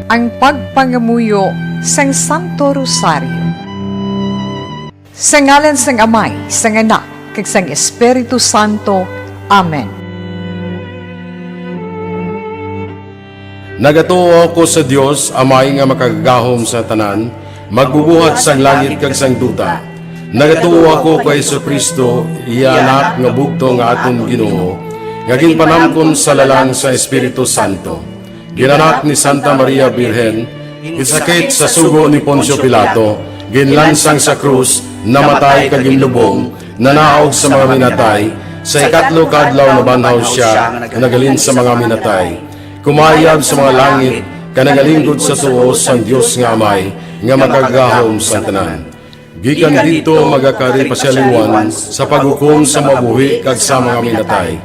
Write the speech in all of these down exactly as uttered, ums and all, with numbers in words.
Ang pagpangamuyo sang Santo Rosario. Sa ngalan sang Amay, sang Anak, kag sang Espiritu Santo. Amen. Nagatuo ako sa Dios, Amay nga Makagagahom sa tanan, Magbubuhat sang langit kag sang duta. Nagatuo ako kay Jesu-Cristo, iya Anak nga bugtong nga aton Ginoo, nga ginpanamkon sa lalang sa Espiritu Santo. Ginanak ni Santa Maria Birhen, ginsakit sa sugo ni Poncio Pilato, ginlansang sa krus, namatay kag ginlubong, nanaog sa mga minatay, sa ikatlo ka adlaw nabanhaw sia nga naghalin sa mga minatay. Kumayab sa mga langit, kag nagalinggod sa tuo sang Dios nga Amay, nga Makagagahom sang tanan. Gikan didto magakari pa sia liwat sa paghukom sa mabuhi kag sa mga minatay.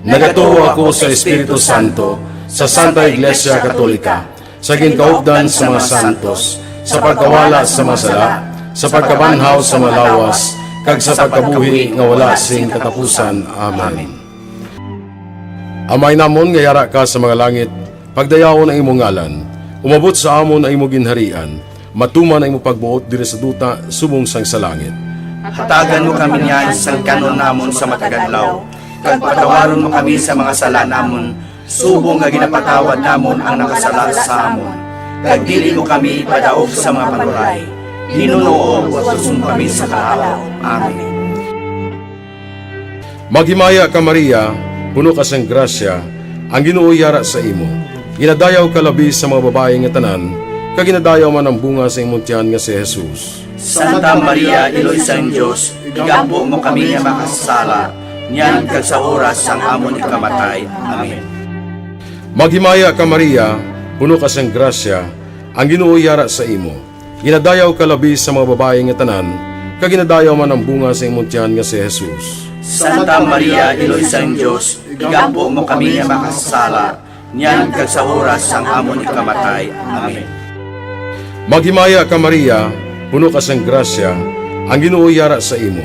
Nagatuo ako sa Espiritu Santo, sa Santa Iglesia Katolika, sa ginkaupdan sa mga santos, sa pagkawala sa mga sala, sa pagkabanhaw sa mga lawas, kag sa pagkabuhi nga wala sing katapusan. Amen. Amay namon nga yara ka sa mga langit, pagdayawon ang imo ngalan. Umabot sa amon ang imo ginharian. Matuman ang imo pagbuot diri sa duta subong sang sa langit. Hatagan mo kami niyan sang kan-on namon sa matag adlaw, kag patawaron mo kami sa mga sala namon, subong nga ginapatawad namon ang nakasala sa amon. Kag dili mo kami ipadaog sa mga panuray. Ginoo, watuson mo kami sa kahawa. Amen. Maghimaya ka, Maria, puno ka sang grasya, ang Ginoo yara sa imo. Ginadayaw ka labi sa mga babayi nga tanan, kag ginadayaw man ang bunga sa imong tiyan nga si Jesus. Santa Maria, Iloy sang Dios, igampo mo kami nga makasasala, niyan kag sa oras sang amon ikamatay. Amen. Maghimaya ka, Maria, puno ka sang grasya, ang Ginoo yara sa imo. Ginadayaw ka labi sa mga babayi nga tanan, kag ginadayaw man ang bunga sa imong tiyan nga si Jesus. Santa Maria, Iloy sang Dios, igampo mo kami nga makasasala, niyan kag sa oras sang amon ikamatay. Amen. Maghimaya ka, Maria, puno ka sang grasya, ang Ginoo yara sa imo.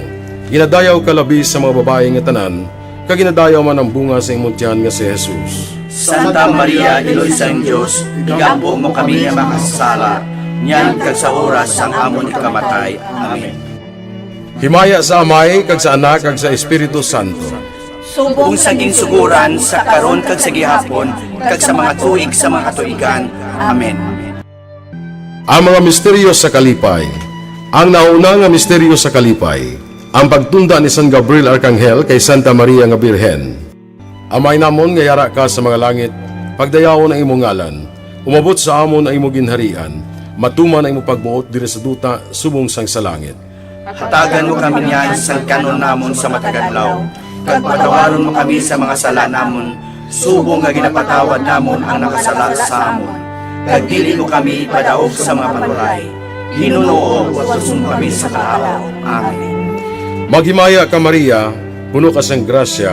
Ginadayaw ka labi sa mga babayi nga tanan, kag ginadayaw man ang bunga sa imong tiyan nga si Jesus. Santa Maria, Iloy sang Dios, igampo mo kami nga makasasala, niyan kag sa oras sang amon ikamatay. Amen. Himaya sa Amay, kag sa Anak, kag sa Espiritu Santo. Subong sa ginsugoran, sa karon, kag sa gihapon, kag sa mga tuig sa mga katuigan. Amen. Ang mga misteryo sa kalipay. Ang nauna nga misteryo sa kalipay, ang pagtunda ni San Gabriel Arkanghel kay Santa Maria nga Birhen. Amay namon nga yara ka sa mga langit, pagdayawon ang imong ngalan. Umabot sa amon ang imong ginharian. Matuman ang imong pagbuot diri sa duta subong sang sa langit. Hatagan mo kami niyan sang kan-on namon sa matag adlaw, kag patawaron mo kami sa mga sala namon, subong nga ginapatawad namon ang nakasala sa amon. Kag dili mo kami ipadaog sa mga panuray. Ginoo, watuson mo kami sa kahawa. Amen. Maghimaya ka, Maria, puno ka sang grasya,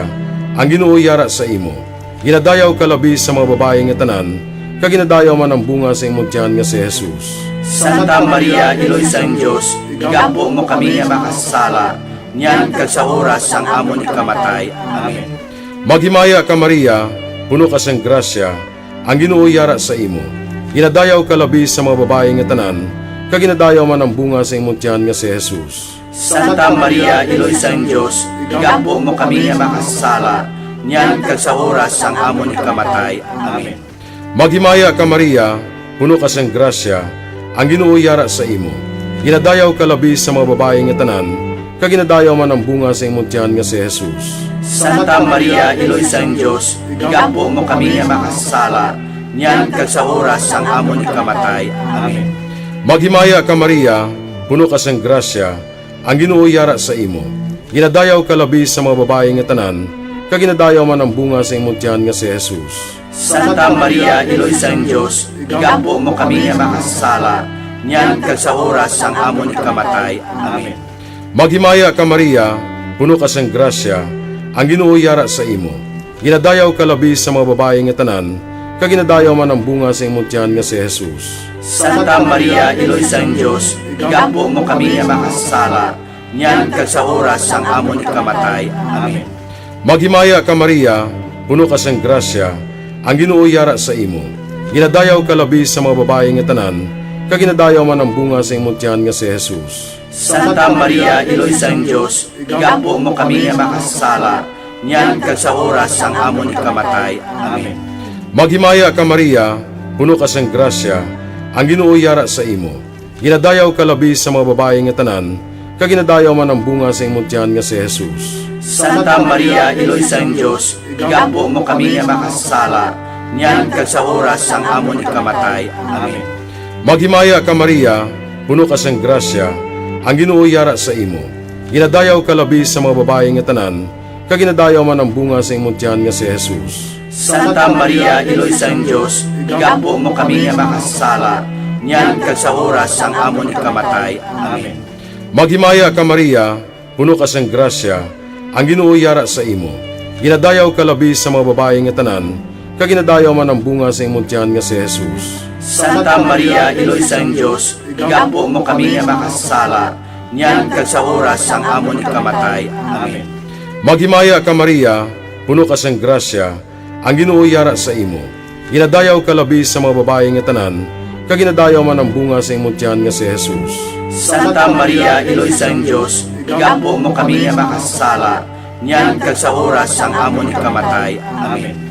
ang Ginoo yara sa imo. Ginadayaw ka labi sa mga babayi nga tanan, kag ginadayaw man ang bunga sa imong tiyan nga si Jesus. Santa Maria, Iloy sang Dios, igampo mo kami nga makasasala, niyan kag sa oras sang amon ikamatay. Amen. Maghimaya ka, Maria, puno ka sang grasya, ang Ginoo yara sa imo. Ginadayaw ka labi sa mga babayi nga tanan, kag ginadayaw man ang bunga sa imong tiyan nga si Jesus. Santa Maria, Iloy sang Dios, igampo mo kami nga makasasala, niyan kag sa oras sang amon ikamatay. Amen. Maghimaya ka, Maria, puno ka sang grasya, ang Ginoo yara sa imo. Ginadayaw ka labi sa mga babayi nga tanan, kag ginadayaw man ang bunga sa imong tiyan nga si Jesus. Santa Maria, Iloy sang Dios, igampo mo kami nga makasasala, niyan kag sa oras sang amon ikamatay. Amen. Maghimaya ka, Maria, puno ka sang grasya, ang Ginoo yara sa imo. Ginadayaw ka labi sa mga babayi nga tanan, kag ginadayaw man ang bunga sa imong tiyan nga si Jesus. Santa Maria, Iloy sang Dios, igampo mo kami nga makasasala, niyan kag sa oras sang amon ikamatay. Amen. Maghimaya ka, Maria, puno ka sang grasya, ang Ginoo yara sa imo. Ginadayaw ka labi sa mga babayi nga tanan, kag ginadayaw man ang bunga sa imong tiyan nga si Jesus. Santa Maria, Iloy sang Dios, igampo mo kami nga makasasala, niyan kag sa oras sang amon ikamatay. Amen. Maghimaya ka, Maria, puno ka sang grasya, ang Ginoo yara sa imo. Ginadayaw ka labi sa mga babayi nga tanan, kag ginadayaw man ang bunga sa imong tiyan nga si Jesus. Santa Maria, Iloy sang Dios, igampo mo kami nga makasasala, niyan kag sa oras sang amon ikamatay. Amen. Maghimaya ka, Maria, puno ka sang grasya, ang Ginoo yara sa imo. Ginadayaw ka labi sa mga babayi nga tanan, kag ginadayaw man ang bunga sa imong tiyan nga si Jesus. Santa Maria, Iloy sang Dios, igampo mo kami nga makasasala, niyan kag sa oras sang amon ikamatay. Amen. Maghimaya ka, Maria, puno ka sang grasya, ang Ginoo yara sa imo. Ginadayaw ka labi sa mga babayi nga tanan, kag ginadayaw man ang bunga sa imong tiyan nga si Jesus. Santa Maria, Iloy sang Dios, igampo mo kami nga makasasala, niyan kag sa oras sang amon ikamatay. Amen. Maghimaya ka, Maria, puno ka sang grasya, ang Ginoo yara sa imo. Ginadayaw ka labi sa mga babayi nga tanan, kag ginadayaw man ang bunga sa imong tiyan nga si Jesus. Santa Maria, Iloy sang Dios, igampo mo kami nga makasasala, niyan kag sa oras sang amon ikamatay. Amen. Maghimaya ka, Maria, puno ka sang grasya, ang Ginoo yara sa imo. Ginadayaw ka labi sa mga babayi nga tanan, kag ginadayaw man ang bunga sa imong tiyan nga si Jesus. Santa Maria, Iloy sang Dios, igampo mo kami nga makasasala, niyan kag sa oras sang amon ikamatay. Amen.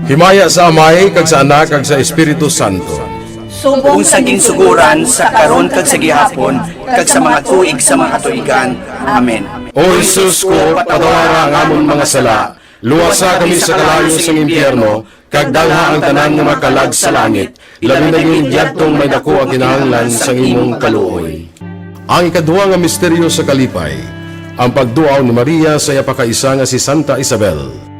Himaya sa Amay, kag sa Anak, kag sa Espiritu Santo. Subong sa ginsuguran, sa karon, kag sa gihapon, kag sa mga tuig sa mga katuigan. Amen. O Jesus ko, patawara ang amon mga sala, luwasa kami sa kalayo sang impyerno, kag dalha ang tanan nga mga kalag sa langit, labi na gid yadtong may daku ang kinahanglan sang imong kaluoy. Ang ikaduha nga misteryo sa kalipay, ang pagduaw ni Maria sa iya pakaisa nga si Santa Isabel.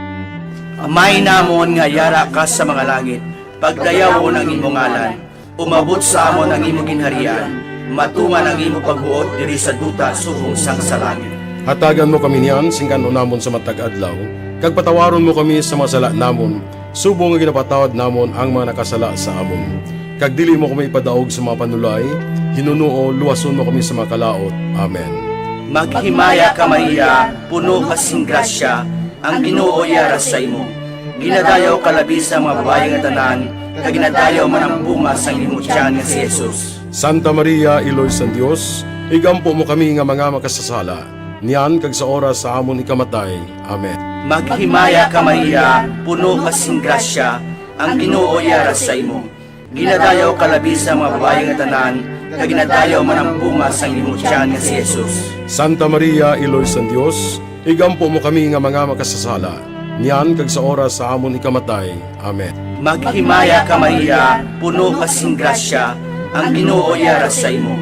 Amay namon nga yara ka sa mga langit, pagdayawon ang imo ngalan, umabot sa amon ang imo ginharian, matunga ang imo pagbuot diri sa duta subong sang sa langit. Hatagan mo kami niyan sing kan-on namon sa matag adlaw, kag patawaron mo kami sa mga sala namon, subong nga ginapatawad namon ang mga nakasala sa amon. Kag dili mo kami ipadaog sa mga panulay, hinunoo luwason mo kami sa mga kalaut. Amen. Maghimaya ka, Maria, puno ka sing grasya, ang Ginoo yara sa imo. Ginadayaw ka labi sa mga babayi nga tanan, kag ginadayaw man ang bunga sang imo tiyan nga si Jesus. Santa Maria, Iloy sang Dios, igampo mo kami nga mga makasasala, niyan kag sa oras sa amon ikamatay. Amen. Maghimaya ka, Maria, puno ka sing grasya, ang Ginoo yara sa imo. Ginadayaw ka labi sa mga babayi nga tanan, kag ginadayaw man ang bunga sang imo tiyan nga si Jesus. Santa Maria, Iloy sang Dios, igampo mo kami nga mga makasasala, niyan kag sa oras sa amon ikamatay. Amen. Maghimaya ka, Maria, puno ka sing grasya, ang Ginoo yara sa imo.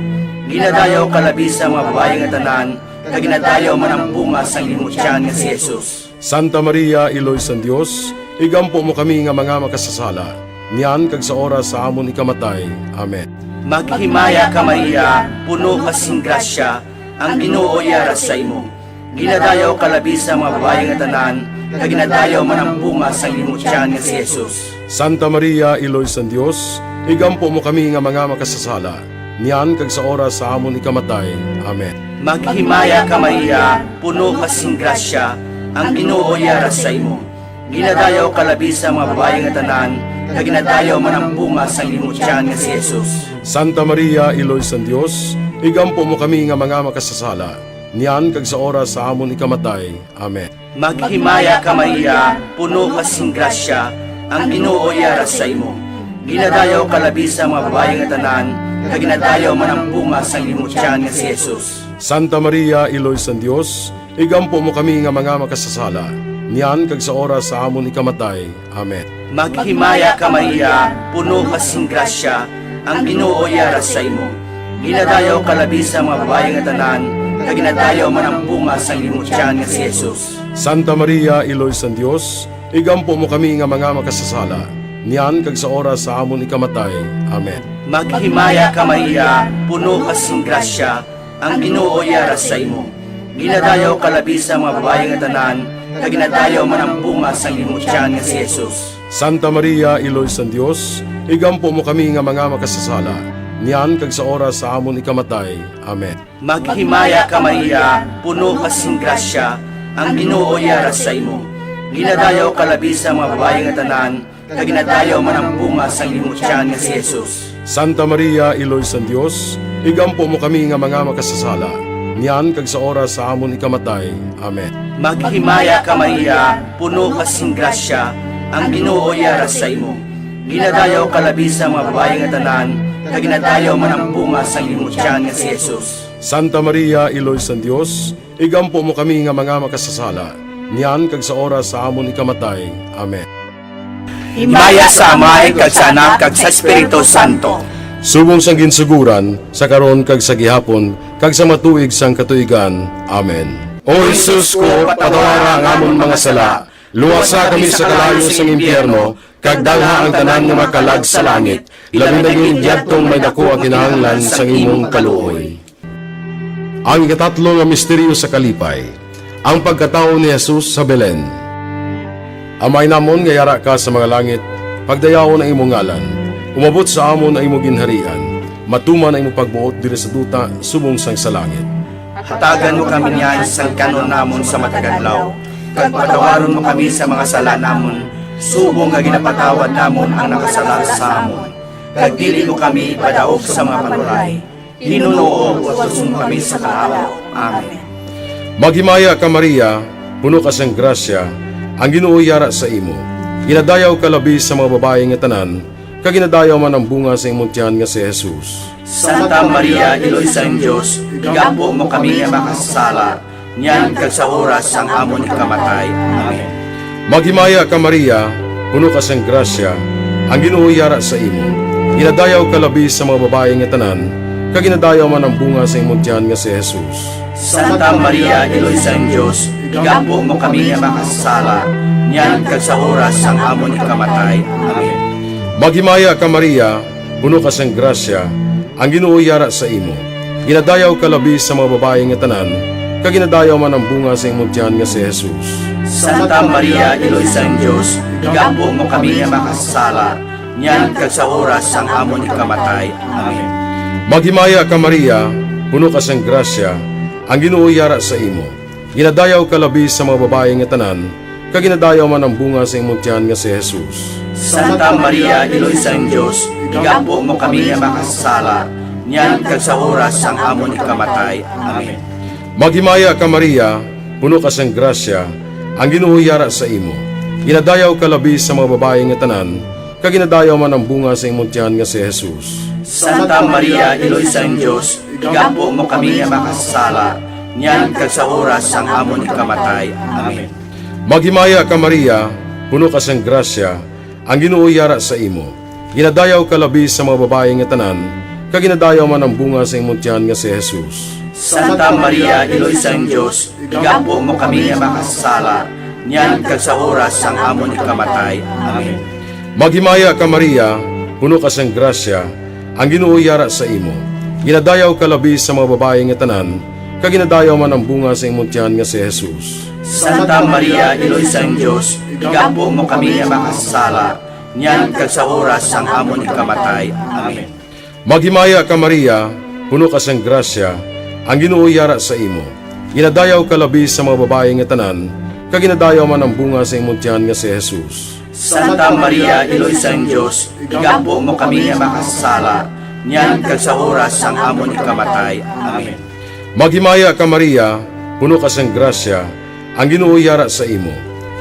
Ginadayaw ka labi sa mga babayi nga tanan, kag ginadayaw man ang bunga sang imo tiyan nga si Jesus. Santa Maria, Iloy sang Dios, igampo mo kami nga mga makasasala, niyan kag sa oras sa amon ikamatay. Amen. Maghimaya ka, Maria, puno ka sing grasya, ang Ginoo yara sa imo. Ginadayaw ka labi sa mga babayi nga tanan, kag ginadayaw man ang bunga sang imo tiyan nga si Jesus. Santa Maria, Iloy sang Dios, igampo mo kami nga mga makasasala, niyan kag sa oras sa amon ikamatay. Amen. Maghimaya ka, Maria, puno ka sing grasya, ang Ginoo yara sa imo. Ginadayaw ka labi sa mga babayi nga tanan, kag ginadayaw man ang bunga sang imo tiyan nga si Jesus. Santa Maria, Iloy sang Dios, igampo mo kami nga mga makasasala, niyan kag sa oras sa amon ikamatay. Amen. Maghimaya ka, Maria, puno ka sing grasya, ang Ginoo yara sa imo. Ginadayaw ka labi sa mga babayi nga tanan, kag ginadayaw man ang bunga sang imo tiyan nga si Jesus. Santa Maria, Iloy sang Dios, igampo mo kami nga mga makasasala, niyan kag sa oras sa amon ikamatay. Amen. Maghimaya ka, Maria, puno ka sing grasya, ang Ginoo yara sa imo. Ginadayaw ka labi sa mga babayi nga tanan, kag ginadayaw man ang bunga sang imo tiyan nga si Jesus. Santa Maria, Iloy sang Dios, igampo mo kami nga mga makasasala, niyan kag sa oras sa amon ikamatay. Amen. Maghimaya ka, Maria, puno ka sing grasya, ang Ginoo yara sa imo. Ginadayaw ka labi sa mga babayi nga tanan, kag ginadayaw man ang bunga sang imo tiyan nga si Jesus. Santa Maria, Iloy sang Dios, igampo mo kami nga mga makasasala, niyan kag sa oras sa amon ikamatay. Amen. Maghimaya ka, Maria, puno ka sing grasya, ang Ginoo yara sa imo. Ginadayaw ka labi sa mga babayi nga tanan, kag ginadayaw man ang bunga sang imong tiyan nga si Jesus. Santa Maria, Iloy sang Dios, igampo mo kami nga mga makasasala, niyan kag sa oras sa amon ikamatay. Amen. Maghimaya ka, Maria, puno ka sing grasya, ang Ginoo yara sa imo. Ginadayaw ka labi sa mga babayi nga tanan, kag ginadayaw man ang bunga sang imong tiyan nga si Jesus. Santa Maria, Iloy sang Dios, igampo mo kami nga mga makasasala, niyan kag sa oras sa amon ikamatay. Amen. Himaya sa Amay, kag sa Anak, kag sa Espiritu Santo. Subong sang ginsuguran, sa karon, kag sa gihapon, kag sa matuig sang katuigan. Amen. O Jesus ko, patawara ang amon mga sala, luwasa kami sa kalayo sang impyerno, kag dalha ang tanan nga makalag sa langit, labi na gid yadtong may daku ang kinahanglan sang imong kaluoy. Ang ikatatlo nga misteryo sa kalipay, ang pagkatawo ni Jesus sa Belen. Amay namon nga yara ka sa mga langit, pagdayawon ang imong ngalan. Umabot sa amon ang imong ginharian. Matuman ang imong pagbuot diri sa duta subong sang sa langit. Hatagan mo kami niyan sang kan-on namon sa matag adlaw, kag patawaron mo kami sa mga sala namon, subong nga ginapatawad namon ang nakasala sa amon. Kag dili mo kami ipadaog sa mga panulay, Ginoo, utuson mo kami sa kahawa. Amen. Maghimaya ka, Maria, puno ka sang grasya, ang Ginoo yara sa imo. Ginadayaw ka labi sa mga babayi nga tanan, kag ginadayaw man ang bunga sa imong tiyan nga si Jesus. Santa Maria, Iloy sang Dios, igampo mo kami nga makasasala, niyan kag sa oras sang amon ikamatay. Amen. Maghimaya ka, Maria, puno ka sang grasya, ang Ginoo yara sa imo. Ginadayaw ka labi sa mga babayi nga tanan, kag ginadayaw man ang bunga sa imong tiyan nga si Jesus. Santa Maria, Iloy sang Dios, igampo mo kami nga makasasala, niyan kag sa oras sang amon ikamatay. Amen. Maghimaya ka, Maria, puno ka sang grasya, ang Ginoo yara sa imo. Ginadayaw ka labi sa mga babayi nga tanan, kag ginadayaw man ang bunga sa imong tiyan nga si Jesus. Santa Maria, Iloy sang Dios, igampo mo kami nga makasasala, niyan kag sa oras sang amon ikamatay. Amen. Maghimaya ka, Maria, puno ka sang grasya, ang Ginoo yara sa imo. Ginadayaw ka labi sa mga babayi nga tanan, kag ginadayaw man ang bunga sa imong tiyan nga si Jesus. Santa Maria, Iloy sang Dios, igampo mo kami nga makasasala, niyan kag sa oras sang amon ikamatay. Amen. Maghimaya ka, Maria, puno ka sang grasya, ang Ginoo yara sa imo. Ginadayaw ka labi sa mga babayi nga tanan, kag ginadayaw man ang bunga sa imong tiyan nga si Jesus. Santa Maria, Iloy sang Dios, igampo mo kami nga makasasala, niyan kag sa oras sang amon ikamatay. Amen. Maghimaya ka, Maria, puno ka sang grasya, ang Ginoo yara sa imo. Ginadayaw ka labi sa mga babayi nga tanan, kag ginadayaw man ang bunga sa imong tiyan nga si Jesus. Santa Maria, Iloy sang Dios, igampo mo kami nga makasasala, niyan kag sa oras sang amon ikamatay. Amen. Maghimaya ka, Maria, puno ka sang grasya, ang Ginoo yara sa imo. Ginadayaw ka labi sa mga babayi nga tanan, kag ginadayaw man ang bunga sa imong tiyan nga si Jesus. Santa Maria, Iloy sang Dios, igampo mo kami nga makasasala, niyan kag sa oras sang amon ikamatay. Amen. Maghimaya ka, Maria, puno ka sang grasya, ang Ginoo yara sa imo. Ginadayaw ka labi sa mga babayi nga tanan, kag ginadayaw man ang bunga sa imong tiyan nga si Jesus. Santa Maria, Iloy sang Dios, igampo mo kami nga makasasala, niyan kag sa oras sang amon ikamatay. Amen. Maghimaya ka, Maria, puno ka sang grasya, ang Ginoo yara sa imo.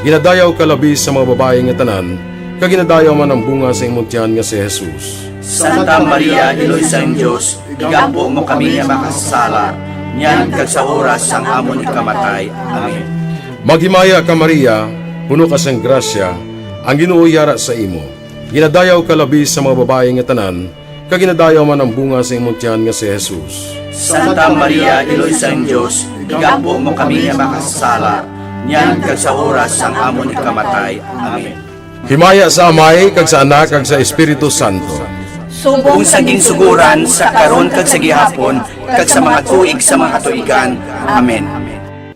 Ginadayaw ka labi sa mga babayi nga tanan, kag ginadayaw man ang bunga sa imong tiyan nga si Jesus. Santa Maria, Iloy sang Dios, igampo mo kami nga makasasala, niyan kag sa oras sang amon ikamatay. Amen. Maghimaya ka, Maria, puno ka sang grasya, ang Ginoo yara sa imo. Ginadayaw ka labi sa mga babayi nga tanan, kag ginadayaw man ang bunga sa imong tiyan nga si Jesus. Santa Maria, Iloy sang Dios, igampo mo kami nga makasasala, niyan kag sa oras sang amon ikamatay. Amen. Himaya sa Amay, kag sa Anak, kag sa Espiritu Santo. Subong sa ginsugoran, sa karon, kag sa gihapon, kag sa mga tuig sa mga katuigan. Amen.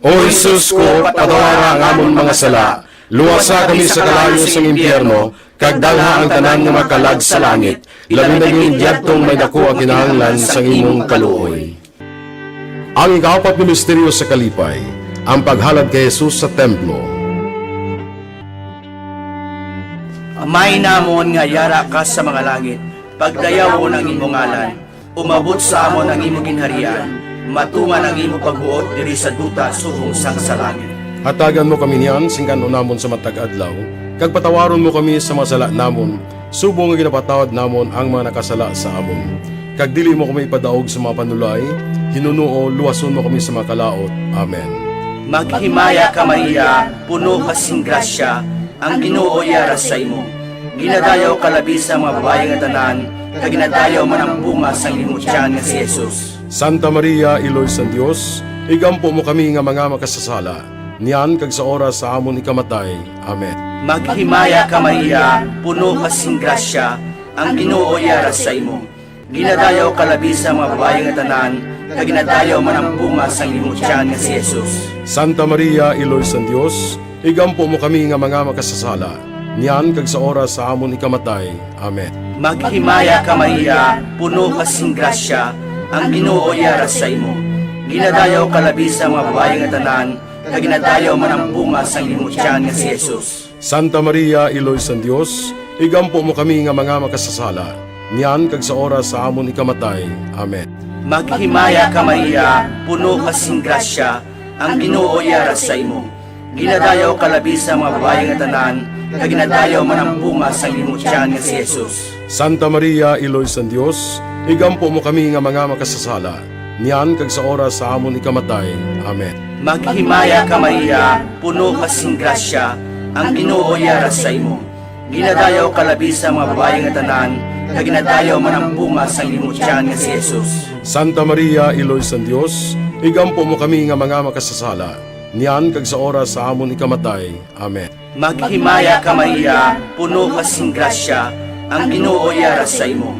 O Jesus ko, patawara ang amon mga sala, luwasa kami sa kalayo sang impyerno, kag dalha ang tanan nga makalag sa langit, labi na gid yadtong may daku ang kinahanglan sang imong kaluoy. Ang ikaapat nga misteryo sa kalipay, ang paghalad kay Jesus sa templo. Amay namon nga yara ka sa mga langit, pagdayawon ang imo ngalan. Umabot sa amon ang imo ginharian. Matuman ang imo pagbuot diri sa duta subong sang sa langit. Hatagan mo kami niyan sing kan-on namon sa matag adlaw, kag patawaron mo kami sa mga sala namon, subong nga ginapatawad namon ang mga nakasala sa amon. Kag dili mo kami ipadaog sa mga panulay, hinunoo, luwason mo kami sa mga kalaut. Amen. Maghimaya ka, Maria, puno ka sing grasya, ang Ginoo yara sa imo. Ginadayaw ka labi sa mga babayi nga tanan, kag ginadayaw man ang bunga sang imo tiyan nga si Jesus. Santa Maria, Iloy sang Dios, igampo mo kami nga mga makasasala, niyan kag sa oras sa amon ikamatay. Amen. Maghimaya ka, Maria, puno ka sing grasya, ang Ginoo yara sa imo. Ginadayaw ka labi sa mga babayi nga tanan, kag ginadayaw man ang bunga sang imo tiyan nga si Jesus. Santa Maria, Iloy sang Dios, igampo mo kami nga mga makasasala, niyan kag sa oras sa amon ikamatay. Amen. Maghimaya ka, Maria, puno ka sing grasya, ang Ginoo yara sa imo. Ginadayaw ka labi sa mga babayi nga tanan, kag ginadayaw man ang bunga sang imo tiyan nga si Jesus. Santa Maria, Iloy sang Dios, igampo mo kami nga mga makasasala, niyan kag sa oras sa amon ikamatay. Amen. Maghimaya ka, Maria, puno ka sing grasya, ang Ginoo yara sa imo. Ginadayaw ka labi sa mga babayi nga tanan, kag ginadayaw man ang bunga sang imo tiyan nga si Jesus. Santa Maria, Iloy sang Dios, igampo mo kami nga mga makasasala, niyan kag sa oras sa amon ikamatay. Amen. Maghimaya ka, Maria, puno ka sing grasya, ang Ginoo yara sa imo. Ginadayaw ka labi sa mga babayi nga tanan, kag ginadayaw man ang bunga sang imo tiyan nga si Jesus. Santa Maria, Iloy sang Dios, igampo mo kami nga mga makasasala, niyan kag sa oras sa amon ikamatay. Amen. Maghimaya ka, Maria, puno ka sing grasya, ang Ginoo yara sa imo.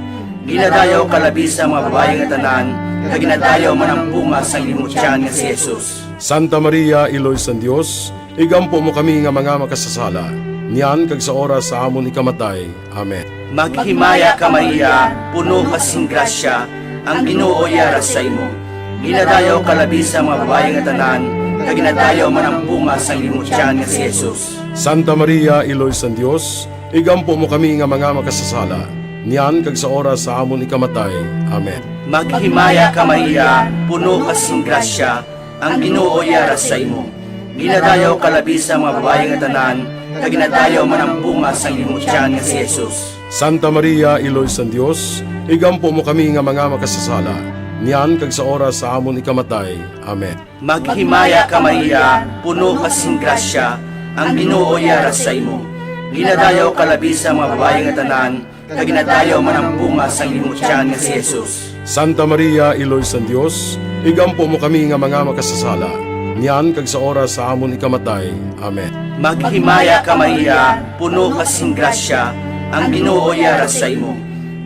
Ginadayaw ka labi sa mga babayi nga tanan, kag ginadayaw man ang bunga sang imo tiyan nga si Jesus. Santa Maria, Iloy sang Dios, igampo mo kami nga mga makasasala, niyan kag sa oras sa amon ikamatay. Amen. Maghimaya ka, Maria, puno ka sing grasya, ang Ginoo yara sa imo. Ginadayaw ka labi sa mga babayi nga tanan, kag ginadayaw man ang bunga sang imo tiyan nga si Jesus. Santa Maria, Iloy sang Dios, igampo mo kami nga mga makasasala, niyan kag sa oras sa amon ikamatay. Amen. Maghimaya ka, Maria, puno ka sing grasya, ang Ginoo yara sa imo. Ginadayaw ka labi sa mga babayi nga tanan, kag ginadayaw man ang bunga sang imo tiyan nga si Jesus. Santa Maria, Iloy sang Dios, igampo mo kami nga mga makasasala, niyan kag sa oras sa amon ikamatay. Amen. Maghimaya ka, Maria, puno ka sing grasya, ang Ginoo yara sa imo. Ginadayaw ka labi sa mga babayi nga tanan, kag ginadayaw man ang bunga sang imo tiyan nga si Jesus. Santa Maria, Iloy sang Dios, igampo mo kami nga mga makasasala, niyan kag sa oras sa amon ikamatay. Amen. Maghimaya ka, Maria, puno ka sing grasya, ang Ginoo yara sa imo.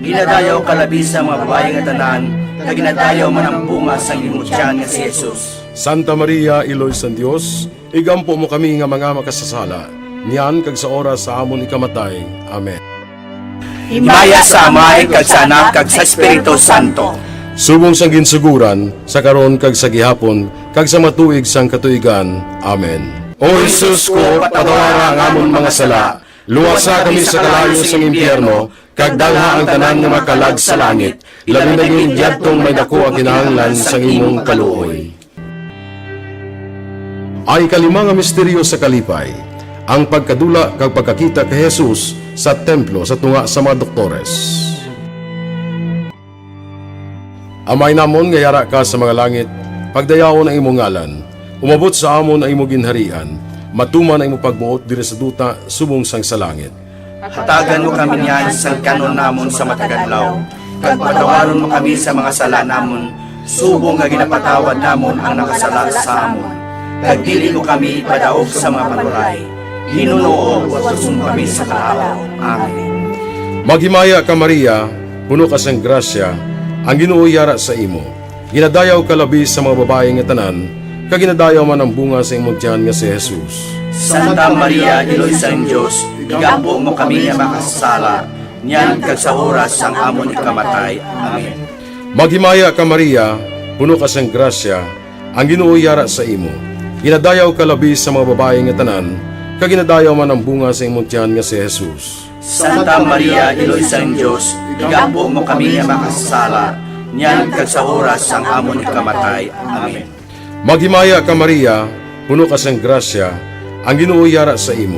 Ginadayaw ka labi sa mga babayi nga tanan, kag ginadayaw man ang bunga sang imo tiyan nga si Jesus. Santa Maria, Iloy sang Dios, igampo mo kami nga mga makasasala, niyan kag sa oras sa amon ikamatay. Amen. Himaya sa Amay, kag sa Anak, kag sa Espiritu Santo. Subong sang ginsugoran, sa karon kag sa gihapon, kag sa matuig sang katuigan. Amen. O Jesus ko, patawara ang amon mga sala, luwasa kami sa kalayo sang impyerno, kag dalha ang tanan nga mga kalag sa langit, labi na gid yadtong may daku ang kinahanglan sang imong kaluoy. Ang ikalima nga misteryo sa kalipay, ang pagkadula kag pagkakita kay Jesus sa templo sa tunga sa mga doktores. Amay namon nga yara ka sa mga langit, pagdayawon ang imong ngalan. Umabot sa amon ang imo ginharian. Matuman ang imo pagbuot diri sa duta subong sang sa langit. Hatagan mo kami niyan sang kan-on namon sa matag adlaw, kag patawaron mo kami sa mga sala namon, subong nga ginapatawad namon ang nakasala sa amon. Kag dili mo kami ipadaog sa mga panulay, hinunoo, luwason mo kami sa kalaut. Amen. Maghimaya ka, Maria, puno ka sang grasya, ang Ginoo yara sa imo. Ginadayaw ka labi sa mga babayi nga tanan, kag ginadayaw man ang bunga sa imong tiyan nga si Jesus. Santa Maria, Iloy sang Dios, igampo mo kami nga makasasala, niyan kag sa oras sang amon ikamatay. Amen. Maghimaya ka, Maria, puno ka sang grasya, ang Ginoo yara sa imo. Ginadayaw ka labi sa mga babayi nga tanan, kag ginadayaw man ang bunga sa imong tiyan nga si Jesus. Santa Maria, Iloy sang Dios, igampo mo kami nga makasasala, niyan kag sa oras sang amon ikamatay. Amen. Maghimaya ka, Maria, puno ka sang grasya, ang Ginoo yara sa imo.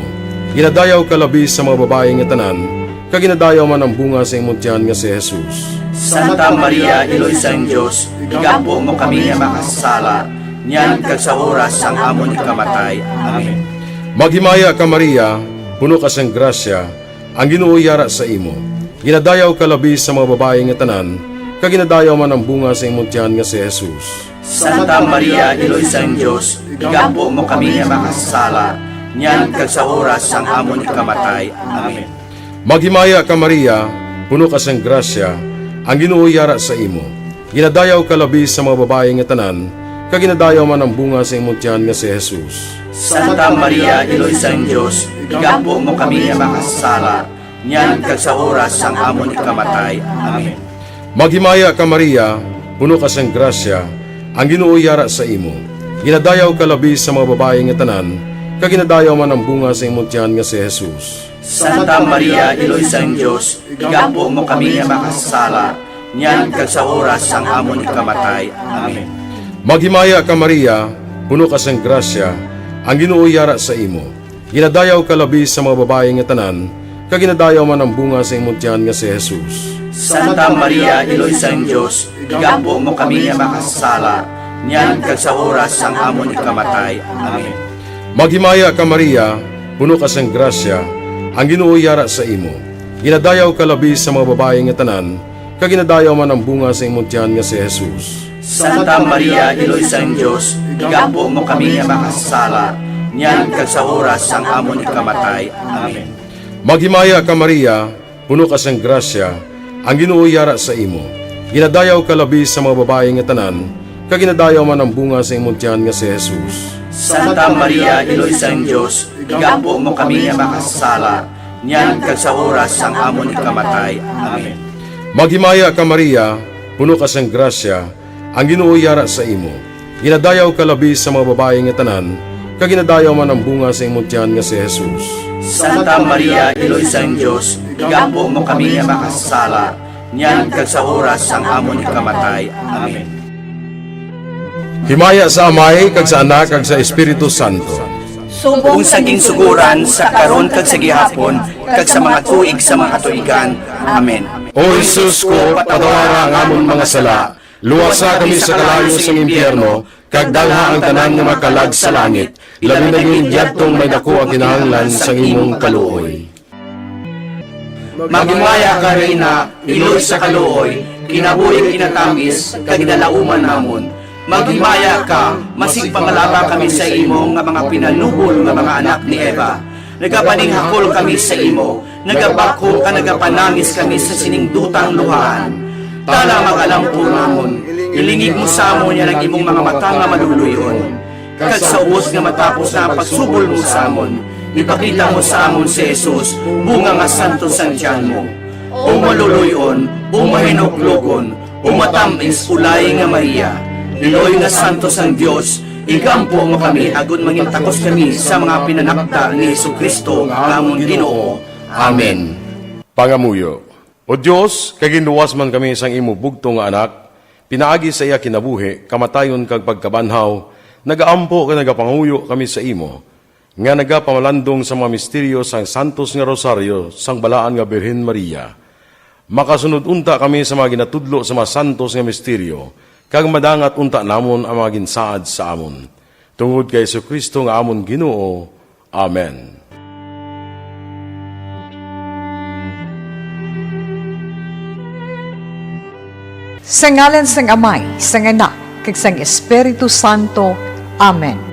Ginadayaw ka labi sa mga babayi nga tanan, kag ginadayaw man ang bunga sa imong tiyan nga si Jesus. Santa Maria, Iloy sang Dios, igampo mo kami nga makasasala, niyan kag sa oras sang amon ikamatay. Amen. Maghimaya ka, Maria, puno ka sang grasya, ang Ginoo yara sa imo. Ginadayaw ka labi sa mga babayi nga tanan, kag ginadayaw man ang bunga sa imong tiyan nga si Jesus. Santa Maria, Iloy sang Dios, igampo mo kami nga makasasala, niyan kag sa oras sang amon ikamatay. Amen. Maghimaya ka, Maria, puno ka sang grasya, ang Ginoo yara sa imo. Ginadayaw ka labi sa mga babayi nga tanan, kag ginadayaw man ang bunga sa imong tiyan nga si Jesus. Santa Maria, Iloy sang Dios, igampo mo kami nga makasasala, niyan kag sa oras sang amon ikamatay. Amen. Maghimaya ka, Maria, puno ka sang grasya, ang Ginoo yara sa imo. Ginadayaw ka labi sa mga babayi nga tanan, kag ginadayaw man ang bunga sa imong tiyan nga si Jesus. Santa Maria, Iloy sang Dios, igampo mo kami nga makasasala, niyan kag sa oras sang amon ikamatay. Amen. Maghimaya ka, Maria, puno ka sang grasya, ang Ginoo yara sa imo. Ginadayaw ka labi sa mga babayi nga tanan, kag ginadayaw man ang bunga sa imong tiyan nga si Jesus. Santa Maria, Iloy sang Dios, igampo mo kami nga makasasala, niyan kag sa oras sang amon ikamatay. Amen. Maghimaya ka, Maria, puno ka sang grasya, ang Ginoo yara sa imo. Ginadayaw ka labi sa mga babayi nga tanan, kag ginadayaw man ang bunga sa imong tiyan nga si Jesus. Santa Maria, Iloy sang Dios, igampo mo kami nga makasasala, niyan kag sa oras sang amon ikamatay. Amen. Maghimaya ka, Maria, puno ka sang grasya, ang Ginoo yara sa imo. Ginadayaw ka labi sa mga babayi nga tanan, kag ginadayaw man ang bunga sa imong tiyan nga si Jesus. Santa Maria, Iloy sang Dios, igampo mo kami nga makasasala, niyan kag sa oras sang amon ikamatay. Amen. Maghimaya ka, Maria, puno ka sang grasya, ang Ginoo yara sa imo. Ginadayaw ka labi sa mga babayi nga tanan, kag ginadayaw man ang bunga sa imong tiyan nga si Jesus. Santa Maria, Iloy sang Dios, igampo mo kami nga makasasala, niyan kag sa oras sang amon ikamatay. Amen. Himaya sa Amay, kag sa Anak, kag sa Espiritu Santo. Subong sa ginsugoran, sa karon, kag sa gihapon, kag sa mga tuig sa mga katuigan. Amen. O Jesus ko, patawara ang amon mga sala, luwasa kami sa kalayo sang impyerno, kag dalha ang tanan nga mga kalag sa langit, labi na gid yadtong may daku ang kinahanglan sang imong kaluoy. Maghimaya ka, Reyna, iloy sa kaluoy, kinabuhi kinatamis, kag ginalauman namon. Maghimaya ka, masig pangalaba kami sa imo nga mga pinanubol nga mga anak ni Eva. Nagapaninghakol kami sa imo, nagabakhom kag nagapanangis kami sa sining dutang luhaan. Tana, mag-alampo namon, ilingig mo sa amon yan ang imong mga mata nga maluluy-on. Kag sa ubos nga matapos na ang pagsubol mo sa amon, ipakita mo sa amon si Jesus, bunga nga santos sang tiyan mo. O maluluy-on, o mahinuklogon, o matamis, ulay nga Maria, iloy nga santos sang Dios, igampo mo kami agod mangin takos kami sa mga pinanakta ni Jesu-Cristo nga amon Ginoo. Amen. Pangamuyo. O Dios, kay ginluwas man kami sang imo bugtong nga Anak, pinaagi sa iya kinabuhi, kamatayon, kag pagkabanhaw, nagaampo kag nagapangamuyo kami sa imo, nga nagapamalandong sa mga misteryo sang Santos nga Rosario sang Balaan nga Birhen Maria. Makasunod unta kami sa mga ginatudlo sa mga santos nga misteryo, kag madangat unta namon ang mga ginsaad sa amon. Tungod kay Jesu-Cristo nga amon Ginoo. Amen. Sa ngalan sang Amay, sang Anak, kag sang Espiritu Santo. Amen.